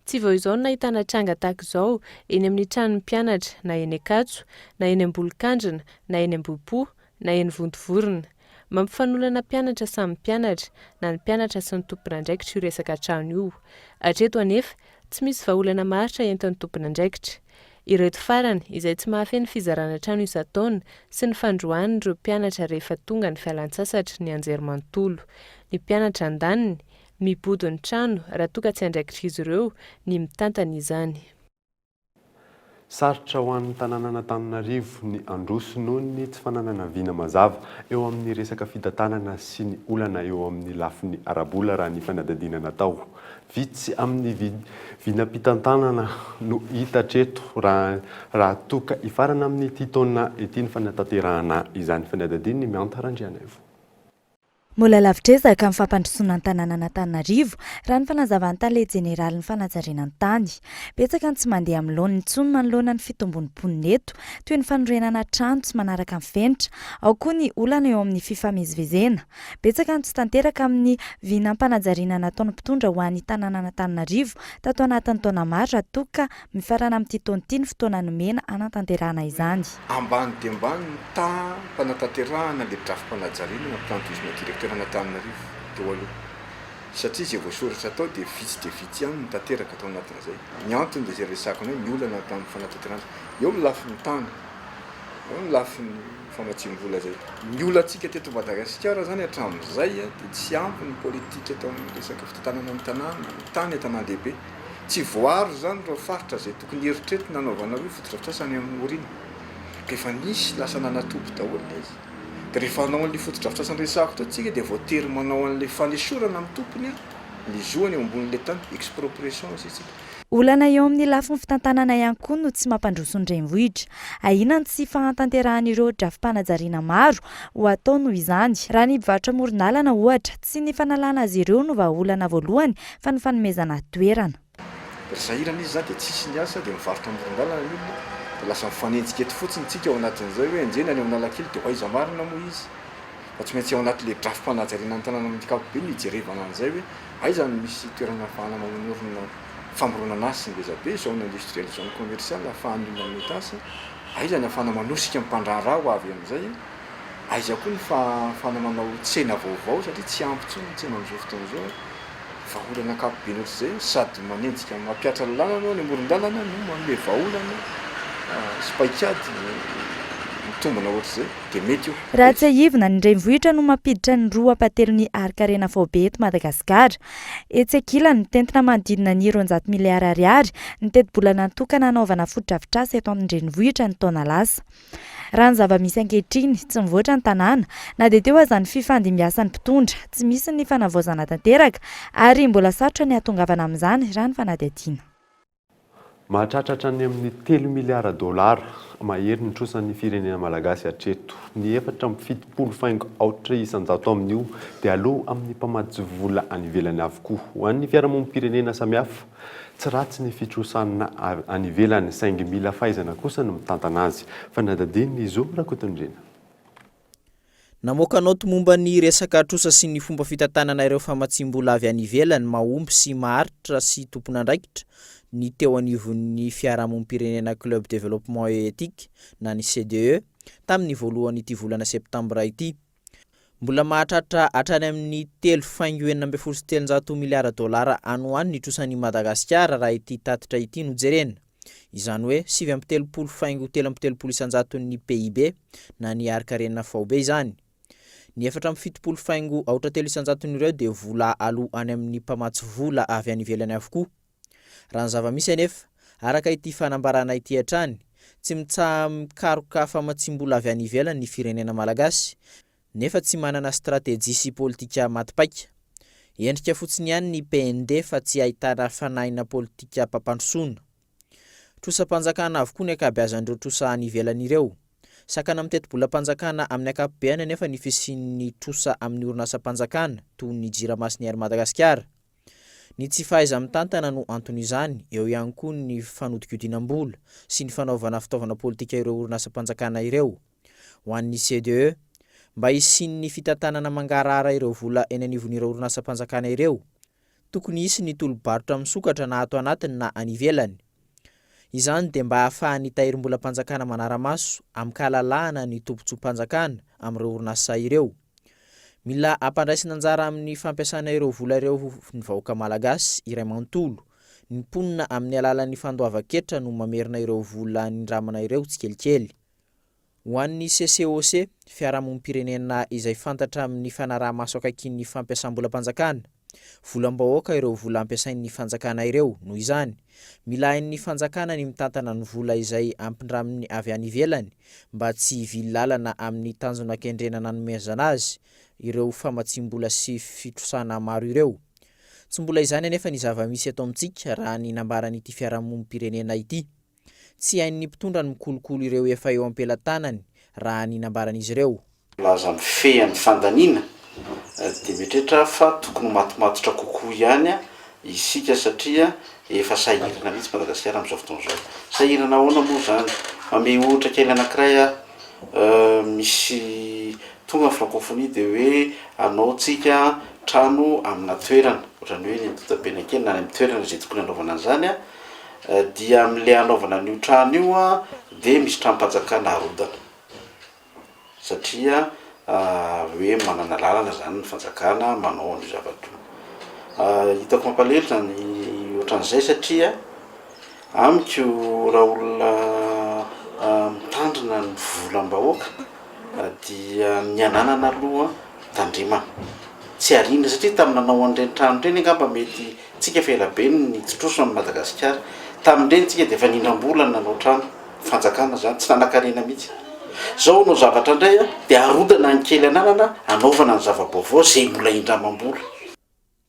Tsy vao izao no nahitana tranga tahaka izao eny amin'ny tranon'ny mpianatra na eny Ankatso, na eny Ambolokandrina, na eny Ambohipo, na eny Vontovorona. Mampifanolana mpianatra samy mpianatra, na ny mpianatra sy ny tompon'andraikitra io resaka trano io. Hatreto anefa, tsy misy vahaolana maharitra entin'ny tompon'andraikitra. Ireto farany, izay tsy mahafehy ny fizarana trano isan-taona sy ny fandroahana ireo mpianatra rehefa tonga ny fialantsasatry ny anjerimanontolo. Ny mpianatra andaniny, mibodo ny trano raha toa ka tsy andraikitr'izy ireo ny mitantana izany. Sarotra ho an'ny tanànan'Antananarivo ny handroso noho ny tsy fananana vina mazava eo amin'ny resaka fitantanana sy ny olana eo amin'ny lafiny ara-bola raha ny fanadihadiana natao. Vitsy amin'ny vinam-pitantanana no hita hatreto raha raha toa ka hifarana amin'ity taona ity ny fanatanterahana izany fanadihadian'i Mihanta Randrianaivo. Mbola lavitr'ezaka ny fampandrosoana ny tanànan'Antananarivo, raha ny fanazavan'ny tale jeneralin'ny fanajariana ny tany. Betsaka ny tsy mandeha amin'ny laoniny intsony manoloana ny fitombon'ny mponina eto, toy ny fanorenana trano tsy manaraka ny fenitra. Ao koa ny olana eo amin'ny fifamezivezena. Betsaka ny tsy tanteraka amin'ny vinam-panajariana nataon'ny mpitondra ho an'ny tanànan'Antananarivo tato anatin'ny taona maro raha toa ka Mifarana amin'ity taona ity ny fotoana nomena hanatanterahana izany. Ambany dia ambany ny taham-panatanterahana ilay drafi-panajariana na plan de directeur an'Antananarivo teo aloha satria izay voasoratra tao dia vitsy dia vitsy ihany no tanteraka tao anatin'izay. Ny antony dia izay resahako anao hoe ny olana tamin'ny fanatanterahana eo amin'ny lafiny tany. Ao ny lafiny famatsiam-bola izay. Ny olantsika teto Madagasikara izany hatramin'izay dia tsy ampy ny politika tao amin'ny resaka fitantanana ny tanàna, ny tany an-tanàn-dehibe. Tsy voaaro izany ireo faritra izay tokony eritreretina hanaovana hoe fotodrafitrasa any aoriana. Ka efa nisy lasa nanatoby daholo ilay izy. Dia rehefa hanao an'ilay fotodrafitrasa niresahako teo tsika dia voatery manao an'ilay fanesorana amin'ny tompony ny zoany eo ambonin'ilay tany, expropriation hoy isika. Olana eo amin'ny lafiny fitantanana ihany koa no tsy mampandroso ny renivohitra. Ahiana ny tsy fahatanterahan'ireo drafi-panajariana maro ho atao noho izany. Raha ny mpivarotra amoron-dalana, ohatra, tsy ny fanalana azy ireo no vahaolana voalohany fa ny fanomezana toerana. Ry sahirana izy zany dia tsisy ny asa dia mivarotra amoron-dalana ny olona dia lasa mifanenjika eto fotsiny tsika ao anatin'izay hoe enjehina any Analakely dia ho aiza marina moa izy fa tsy maintsy ao anatin'ilay drafi-panajariana ny tanàna amin'ny ankapobeny no hijerevana an'izay hoe aiza no misy toerana ahafahana manorina famoronana asa ngeza be, zone industrielle, zone commerciale ahafahan'ny olona mahita asa, aiza ny ahafahana manosika ny mpandraharaha ho avy amin'izay, aiza koa ny fahafahana manao tsena vaovao satria tsy ampy intsony ny tsena amin'izao fotoana izao, vahaolana ankapobeny ohatr'izay sady manenjika mampihatra lalàna anao any amoron-dalana no manome vahaolana sy paikady mitombina ohatr'izay dia mety io. Raha tsiahivina, ny renivohitra no mampiditra ny roa ampahatelon'ny harin-karena faobe eto Madagasikara. Etsy ankilany, mitentina manodidina ny 200 miliara ariary ny tetibola natokana hanaovana fotodrafitrasa eto amin'ny renivohitra ny taona lasa. Raha ny zava-misy ankehitriny, tsy mivoatra ny tanàna, na dia teo aza ny fifandimbiasan'ny mpitondra, tsy misy ny fanavaozana tanteraka ary mbola sarotra ny hahatongavana amin'izany raha ny fanadihadiana. Mahatratra hatrany amin'ny telo miliara dolara mahery ny trosan'ny firenena malagasy hatreto. Ny 74 faingo aotra isan-jato amin'io dia aloa amin'ny mpamatsy vola any ivelany avokoa. Ho an'ny fiarahamonim-pirenena samihafa, Tsy ratsy ny fitrosana any ivelany saingy mila fahaizana kosa ny mitantana azy. Fanadihadian'i Zo Rakotonirina. Namoaka naoty momba ny resaka trosa sy ny fomba fitantanana ireo famatsiam-bola avy any ivelany mahomby sy maharitra sy tompon'andraikitra ny teo anivon'ny fiarahamonim-pirenena Club Développement et Ethique na ny CDE tamin'ny voalohan'ity volana septambra ity. Mbola mahatratra hatrany amin'ny telo faingo 316 miliara dolara any ho any ny trosan'i Madagasikara raha ity tatitra ity no jerena. Izany hoe 39 faingo 33 isan-jaton'ny PIB na ny harin-karena faobe izany. Ny 74 faingo aotra telo isan-jaton'ireo dia vola aloa any amin'ny mpamatsy vola avy any ivelany avokoa. Raha ny zava-misy anefa, araka ity fanambarana ity hatrany, tsy mitsaha-mikaroka famatsiam-bola avy any ivelany ny firenena malagasy, nefa tsy manana stratejia sy politika maty paika. Endrika fotsiny ihany ny PND fa tsy ahitana fanahina politikam-pampandrosoana. Trosam-panjakana avokoa ny ankabeazan'ireo trosa any ivelany ireo. Sakana amin'ny tetibolam-panjakana amin'ny ankapobeany anefa ny fisian'ny trosa amin'ny orinasam-panjakana toy ny Jirama sy ny Air Madagasikara. Ny tsy fahaiza-mitantana no anton'izany, eo ihany koa ny fanodinkodinam-bola sy ny fanaovana fitaovana politika ireo orinasam-panjakana ireo. Ho an'ny CDE, mba hisian'ny fitantanana mangarahara ireo vola eny anivon'ireo orinasam-panjakana ireo, tokony hisy ny tolo-barotra misokatra na ato anatiny na any ivelany. Izany dia mba hahafahan'ny tahirim-bolam-panjakana manara-maso amin-kalalahana ny tombontsoam-panjakana amin'ireo orinasa ireo. Mila ampandraisina anjara amin'ny fampiasana ireo vola ireo ny vahoaka malagasy iray manontolo. Ny mponina amin'ny alalan'ny fandoavan-ketra no mamerina ireo vola nindramana ireo tsikelikely. Ho an'ny CCOC, fiarahamonim-pirenena izay fantatra amin'ny fanaraha-maso akaiky ny fampiasam-bolam-panjakana, Volam-bahoaka ireo vola ampiasain'ny fanjakana ireo, noho izany. Mila hain'ny fanjakana ny mitantana ny vola izay ampindraminy avy any ivelany mba tsy hivily lalana amin'ny tanjona kendrena nanomezana azy ireo famatsiam-bola sy fitrosana maro ireo. Tsy mbola izany anefa ny zava-misy eto amintsika raha ny nambaran'ity fiarahamonim-pirenena ity. Tsy hain'ny mpitondra ny mikolokolo ireo efa eo am-pelatanany, raha ny nambaran'izy ireo. Milaza mifehy amin'ny fandaniana dia mieritreritra aho fa tokony ho matomatotra kokoa ihany isika satria efa sahirana mihitsy Madagasikara amin'izao fotoana izao. Sahirana ahoana moa izany? Manome ohatra kely anankiray aho, misy tonga ny francophonie dia hoe hanao tsika trano amina toerana, ohatran'ny hoe eny Antotabenakely na any amin'ny toerana izay tokony hanaovana an'izany dia amin'ilay hanaovana an'io trano io dia misy tranom-panjakana harodana satria hoe manana lalana izany ny fanjakana manao an'io zavatra io. Hitako mampalahelo izany ohatran'izay satria amiko raha olona mitandrina. mitandrina ny volam-bahoaka dia ny ananana aloha tandremana. Tsy ariana satria tamin'ny nanao an'ireny trano ireny angamba mety tsika efa ela be no nitroso an'i Madagasikara. Tamin'ireny tsika dia efa nindram-bola ny nanao trano. Fanjakana izany, tsy nanan-karena mihitsy. Izao hanao zavatra indray dia arodana ny kely ananana hanaovana ny zava-baovao izay mbola indramam-bola.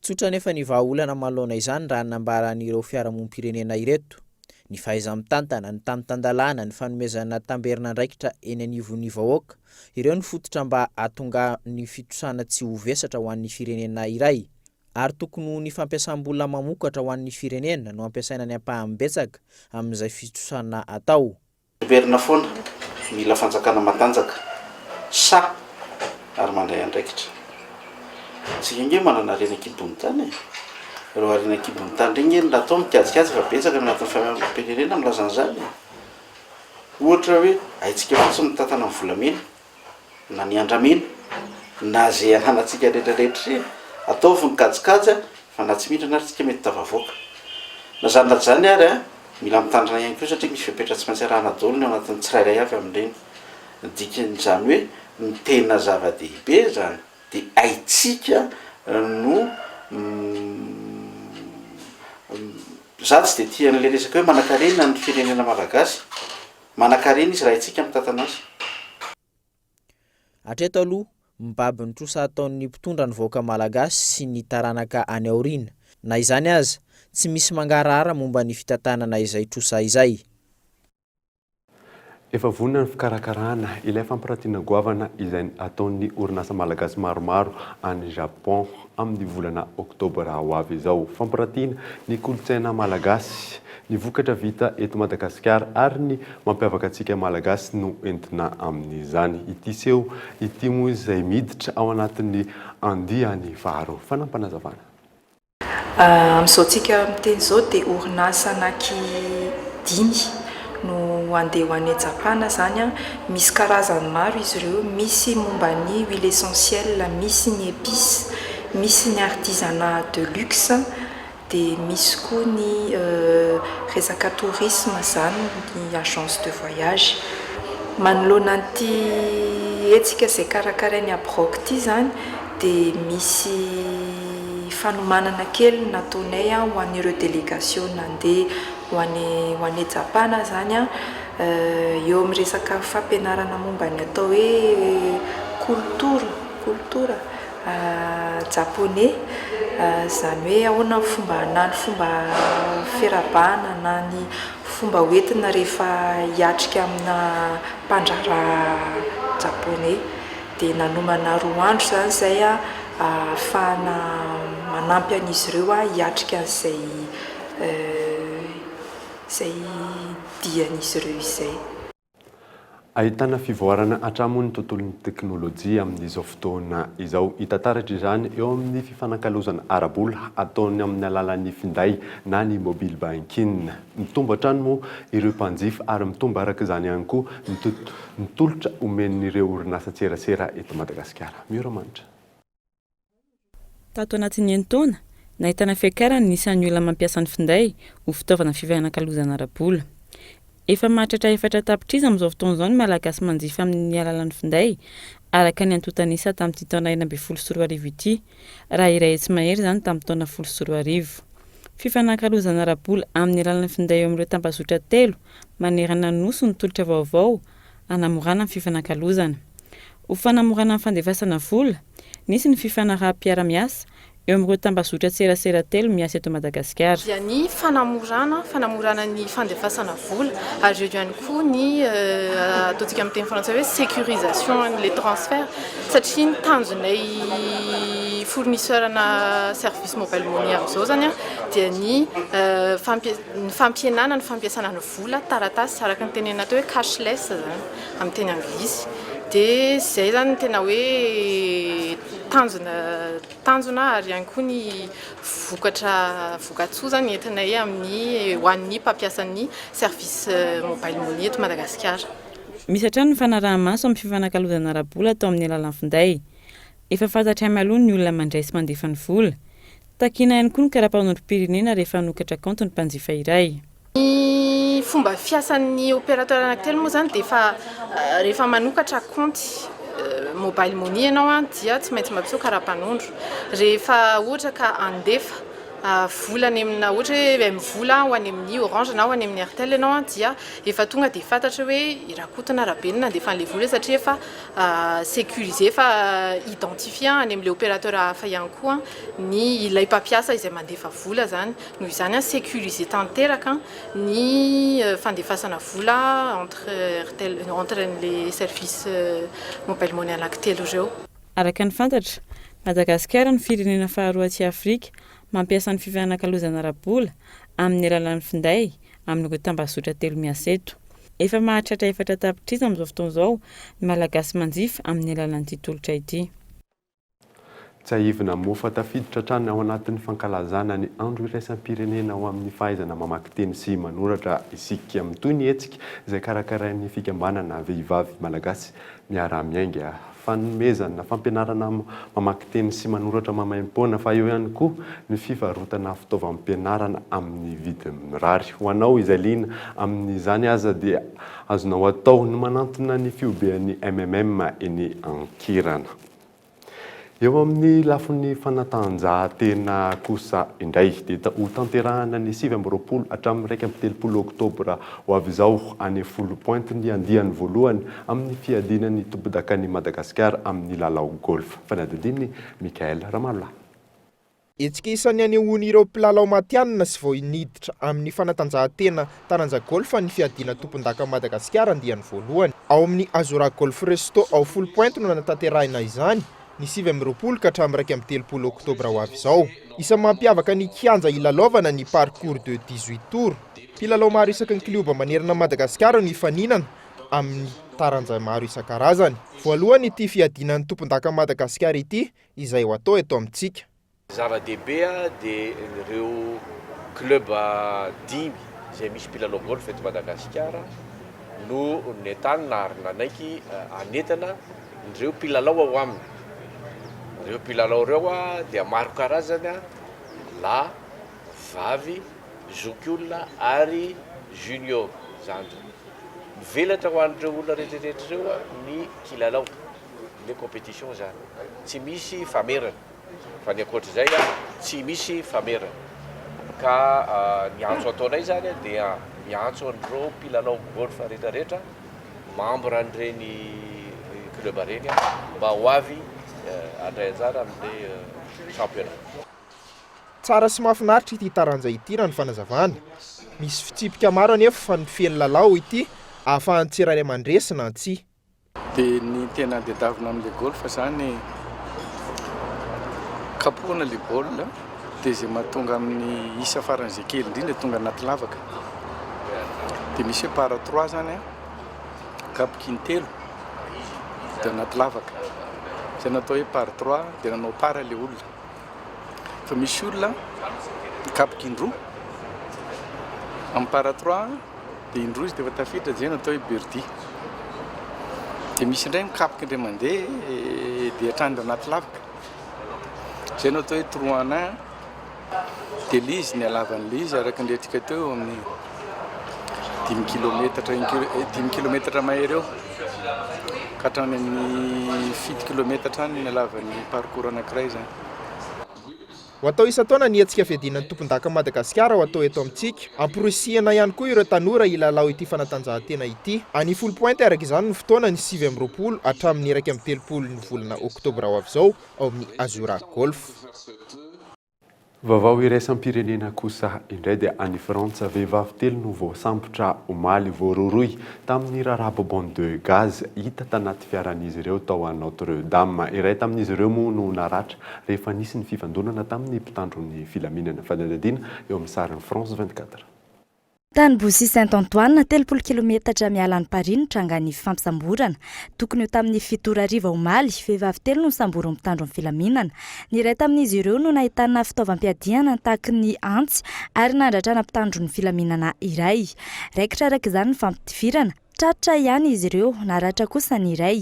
Tsotra anefa ny vahaolana manoloana izany raha ny nambaran'ireo fiarahamonim-pirenena ireto. Ny fahaiza-mitantana, ny tany tan-dalàna, ny fanomezana tamberin'andraikitra eny anivon'ny vahoaka, ireo no fototra mba hahatonga ny fitrosana tsy ho vesatra ho an'ny firenena iray. Ary tokony ho ny fampiasam-bola mamokatra ho an'ny firenena no ampiasaina ny ampahany betsaka amin'izay fitrosana atao. Miverina foana, mila fanjakana matanjaka, sahy ary mandray andraikitra. Isika ange manana harena an-kibon'ny tany e! Ireo harena an-kibon'ny tany ireny ange no natao mikajikajy fa betsaka ny anatin'ny fiarahamonim-pirenena milaza an'izany e! Ohatra hoe haintsika fotsiny mitantana ny volamena. na ny andramena na ze ananantsika rehetra rehetra ireny, ataovy ny kajikajy a, fa na tsy mindrana ary tsika mety tafavoaka. Na zany na zany ary a, mila mitandrina ihany koa satria misy fepetra tsy maintsy arahana daholo ny ao anatin'ny tsirairay avy amin'ireny. Ny dikan'izany hoe ny tena zava-dehibe zany dia haintsika no Za tsy dia tia an'ilay resaka hoe manankarena ny firenena malagasy. Manankarena izy raha itsika mitantana azy. Hatreto aloha, mibaby ny trosa ataon'ny mpitondra ny vahoaka malagasy sy ny taranaka any aoriana. Na izany aza, tsy misy mangarahara momba ny fitantanana izay trosa izay. Efa vonona ny fikarakarana ilay fampirantiana goavana izay ataon'ny orinasa malagasy maromaro any Japon amin'ny volana oktobra ho avy izao. Fampirantiana ny kolontsaina malagasy, ny vokatra vita eto Madagasikara ary ny mampiavaka antsika Malagasy no entina amin'izany. Ity seho ity moa izay miditra ao anatin'ny andiany faharoa. Fanampinazavana. Amin'izao tsika miteny izao dia orinasa anaky dimy no handeha ho any Japana izany an. Misy karazany maro izy ireo, misy momba ny huile essentielle, misy ny épices, misy ny artisanat de luxe. Dia misy koa ny resaka tourisme izany ny agence de voyage. Manoloana an'ity hetsika izay karakarain'ny Abroc ity izany dia misy fanomanana kely nataonay ho an'ireo délégation nandeha ho any ho any Japana izany eo amin'ny resaka fampianarana momba ny atao hoe kolotora, kolotora. Japoney, izany hoe ahoana ny fomba na ny fomba fiarahabana na ny fomba hoentina rehefa hiatrika amina mpandraharaha japoney. Dia nanomana roa andro izany izay ahafahana manampy an'izy ireo hiatrika an'izay izay dian'izy ireo izay. Ahitana fivoarana hatrany moa ny tontolon'ny teknolojia amin'izao fotoana izao. Hita taratra izany eo amin'ny fifanakalozana ara-bola ataony amin'ny alalan'ny finday na ny mobile banking. Mitombo hatrany moa ireo mpanjifa ary mitombo araka izany ihany koa ny tolotra omen'ireo orinasan-tserasera eto Madagasikara. Miora Manitra. Tato anatin'ny enin-taona, nahitana fiakarany ny isan'ny olona mampiasa ny finday ho fitaovana fifanakalozana ara-bola. Efa mahatratra 4 tapitrisa amin'izao fotoana izao ny Malagasy manjifa amin'ny alalan'ny finday, araka ny antontan'isa tamin'ity taona 2016 ity, raha 100 mahery izany tamin'ny taona 2010. Fifanakalozana ara-bola amin'ny alalan'ny finday eo amin'ireo tambazotra telo manerana ny Nosy ny tolotra vaovao hanamorana ny fifanakalozana. Ho fanamorana ny fandefasana vola, nisy ny fifanaraham-piara-miasa eo amin'ireo tambazotran-tserasera telo miasa eto Madagasikara. Dia ny fanamorana, fanamorana ny fandefasana vola ary eo ihany koa ny ataontsika amin'ny teny frantsay hoe sécurisation an'ilay transfert satria ny tanjonay fournisseur-na service mobile money amin'izao izany dia ny ny fampihenana ny fampiasana ny vola taratasy araka ny tenenina teo hoe cashless izany amin'ny teny anglisy dia izay izany no tena hoe tanjona tanjona ary ihany koa ny vokatra vokatsoa izany entinay amin'ny ho an'ny mpampiasa ny service mobile money eto Madagasikara. Misy hatrany ny fanaraha-maso amin'ny fifanakalozana ara-bola atao amin'ny alalan'ny finday. Efa fantatra mialoha ny olona mandray sy mandefa ny vola. Takiana ihany koa ny kara-panondrom-pirenena rehefa hanokatra kaonty ny mpanjifa iray. Ny Fomba fiasan'ny opérateur anankitelo moa izany dia efa rehefa manokatra kaonty mobile money ianao dia tsy maintsy mampiseho karapanondro. Rehefa ohatra ka handefa vola any amina ohatra hoe MVola ho any amin'ny Orange na ho any amin'ny Airtel ianao dia efa tonga dia fantatra hoe i Rakoto na Rabe no nandefa an'ilay vola satria efa sécurisé, efa identifié any amin'ilay opérateur hafa ihany koa ny ilay mpampiasa izay mandefa vola izany. Noho izany, sécurisé tanteraka ny fandefasana vola entre Airtel, entre an'ilay service mobile money anankitelo ireo. Araka ny fantatra, Madagasikara no firenena faharoa aty Afrika mampiasa ny fifanakalozana ara-bola amin'ny alalan'ny finday amin'ireo tambazotra telo miasa eto. Efa mahatratra 4 tapitrisa amin'izao fotoana izao ny Malagasy manjifa amin'ny alalan'ity tolotra ity. Tsiahivina moa fa tafiditra hatrany ao anatin'ny fankalazana ny Andro iraisam-pirenena ho amin'ny fahaizana mamaky teny sy manoratra isika. Mitohy ny hetsika izay karakarain'ny fikambanana Vehivavy Malagasy Miara-miainga. Fanomezana fampianarana mamaky teny sy manoratra maimaimpoana fa eo ihany koa ny fivarotana fitaovam-pianarana amin'ny vidiny mirary. Ho anao izay liana amin'izany aza dia azonao atao ny manantona ny fihobian'ny MMM eny Ankirana. Eo amin'ny lafiny fanatanjahantena kosa indray dia hotanterahana ny 29 hatramin'ny 31 oktobra ho avy izao any Foulpointe ny andiany voalohany amin'ny fiadiana ny tompondakan'i Madagasikara amin'ny lalao golf. Fanadihadian'i Michaël Ramalolahy. Hetsika isan'ny anehoan'ireo mpilalao matihanina sy vao niditra amin'ny fanatanjahantena taranja golf ny fiadiana tompondakan'i Madagasikara andiany voalohany. Ao amin'ny Azora Golf Resto ao Foulpointe no nanatanterahina izany, ny 29 ka hatramin'ny 31 oktobra ho avy izao. Isan'ny mampiavaka ny kianja hilalaovana ny parcours de 18 tours. Mpilalao maro isaky ny klioba manerana an'i Madagasikara no hifaninana amin'ny taranja maro isan-karazany. Voalohany ity fiadiana ny tompondakan'i Madagasikara ity izay ho atao eto amintsika. Zava-dehibe dia ireo club dimy izay misy mpilalao golf eto Madagasikara no nentanina ary nanaiky hanentana ireo mpilalao ao aminy. Ireo mpilalao ireo dia maro karazana, lahy, vavy, zokiolona ary junior, zandriny. Mivelatra ho an'ireo olona rehetra rehetra ireo ny kilalao. le competition zany tsy misy famerana fa ny ankoatr'izay tsy misy famerana ka ny antso ataonay zany dia miantso an'ireo mpilalao golf rehetra rehetra membre an'ireny club ireny mba ho avy handray anjara amin'le championnat. Tsara sy mahafinaritra ity taranja ity raha ny fanazavana. Misy fitsipika maro anefa fa ny feno lalao ity ahafahan'ny tsirairay mandresy na tsia. Dia ny tena tadiavina amin'ilay golf zany kapohina ilay baolina dia izay mahatonga amin'ny isa faran'izay kely indrindra tonga anaty lavaka. Dia misy hoe par trois zany an, kapoka intelo dia anaty lavaka. Izay no atao hoe par trois dia nanao par ilay olona. Fa misy olona mikapoka indroa amin'ny par trois. Dia indroa izy dia efa tafiditra, izay no atao hoe birdie. Dia misy indray mikapoka indray mandeha dia hatrany anaty lavaka. Izay no atao hoe trou en un. Dia ilay izy, ny halavan'ilay izy araka ny rehatsika teo eo amin'ny dimy kilometatra, dimy kilometatra mahery eo ka hatrany amin'ny fito kilometatra any ny halavan'ny parcours anankiray izany. Ho atao isan-taona ny hetsika fiadiana ny tompondakan'i Madagasikara ho atao eto amintsika. Amporisihina ihany koa ireo tanora hilalao ity fanatanjahantena ity. Any Foulpointe araka izany ny fotoana ny 29 hatramin'ny 31 ny volana oktobra ho avy izao ao amin'ny Azura Golf. Vaovao iraisam-pirenena kosa indray dia any Frantsa, vehivavy telo no voasambotra omaly voarohirohy tamin'ny raharaha bonbonne de gaz hita tanaty fiaran'izy ireo tao Notre Dame. Iray tamin'izy ireo moa no naratra rehefa nisy ny fifandonana tamin'ny mpitandro ny filaminana. Fanadihadiana eo amin'ny sarin'ny France 24. Tany Bossy Saint Antoine, 30 kilometatra miala an'i Paris no trangan'ny fifampisamborana. Tokony ho tamin'ny fito ora hariva omaly, vehivavy telo no nosamborin'ny mpitandro ny filaminana. Ny iray tamin'izy ireo no nahitana fitaovam-piadiana tahaky ny antsy ary nandratrana mpitandro ny filaminana iray. Raikitra araka izany ny fampitifirana. Tratra ihany izy ireo, naratra kosa ny iray.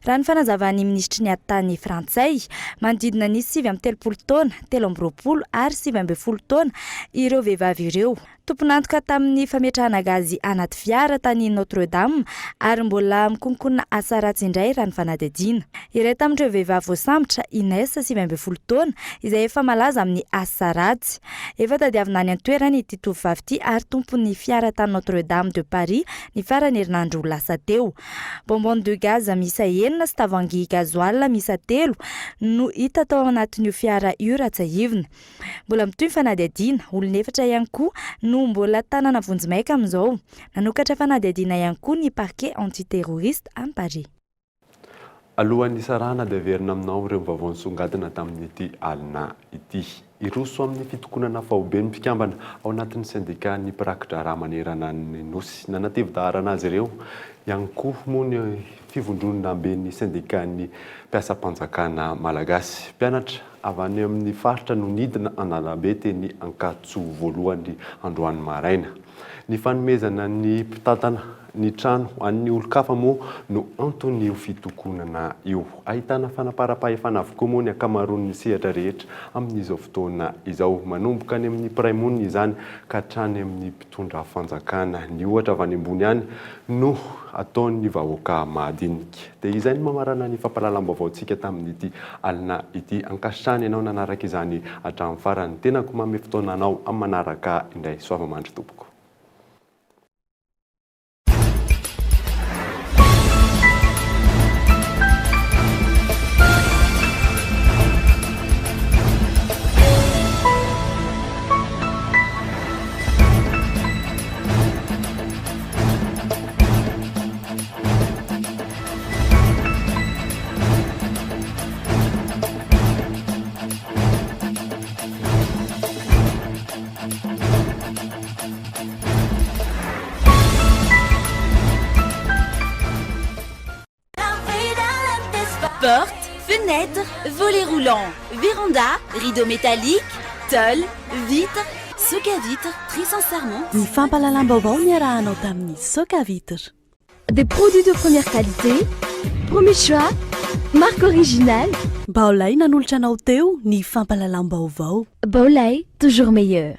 Raha ny fanazavan'ny minisitry ny ati-tany frantsay, manodidina ny 39 taona, 23 ary 19 taona ireo vehivavy ireo. Tompon'antoka tamin'ny fametrahana gazy anaty fiara tany Notre Dame ary mbola mikonkonona asa ratsy indray raha ny fanadihadiana. Iray tamin'ireo vehivavy voasambotra, Inès, 19 taona, izay efa malaza amin'ny asa ratsy. Efa tadiavina any an-toerana ity tovovavy ity ary tompon'ny fiara tany Notre Dame de Paris ny faran'ny herinandro lasa teo. Bonbonne de gaz miisa enina sy tavoahangy gasoil miisa telo no hita tao anatin'io fiara io raha tsiahivina. Mbola mitohy ny fanadihadiana, olona efatra ihany koa no mbola tanana vonjimaika amin'izao. Nanokatra fanadihadiana ihany koa ny parquet antiterroriste any Paris. Alohan'ny hisarahana dia averina aminao ireo vaovao nisongadina tamin'ity alina ity. Hiroso amin'ny fitokonana faobe ny mpikambana ao anatin'ny sendikan'ny mpiraki-draharaha manerana ny Nosy. Nanatevin-daharana azy ireo ihany koa moa ny fivondronamben'ny sendikan'ny mpiasam-panjakana malagasy. Mpianatra avy any amin'ny faritra no nidina an-dalambe teny Ankatso voalohany androany maraina. Ny fanomezana ny mpitantana ny trano ho an'ny olon-kafa moa no anton'io fitokonana io. Ahitana fanaparam-pahefana avokoa moa ny ankamaroan'ny sehatra rehetra amin'izao fotoana izao. Manomboka any amin'ny mpiray monina izany ka hatrany amin'ny mpitondra fanjakana. Ny ohatra avy any ambony any no ataon'ny vahoaka mahadinika. Dia izay no mamarana ny fampahalalam-baovaontsika tamin'ity alina ity. Ankasitrahana ianao nanaraka izany hatramin'ny farany. Tenako manome fotoana anao amin'ny manaraka indray. Soava mandry tompoko. Porte, fenêtre, volet roulant, véranda, rideau métallique, tôle, vitre, Soka Vitre, très sincèrement. Ny fampahalalam-baovao niarahanao tamin'ny Soka Vitre. Des produits de première qualité, premier choix, marque originale. Baolai nanolotra anao teo ny fampahalalam-baovao. Baolai, toujours meilleur.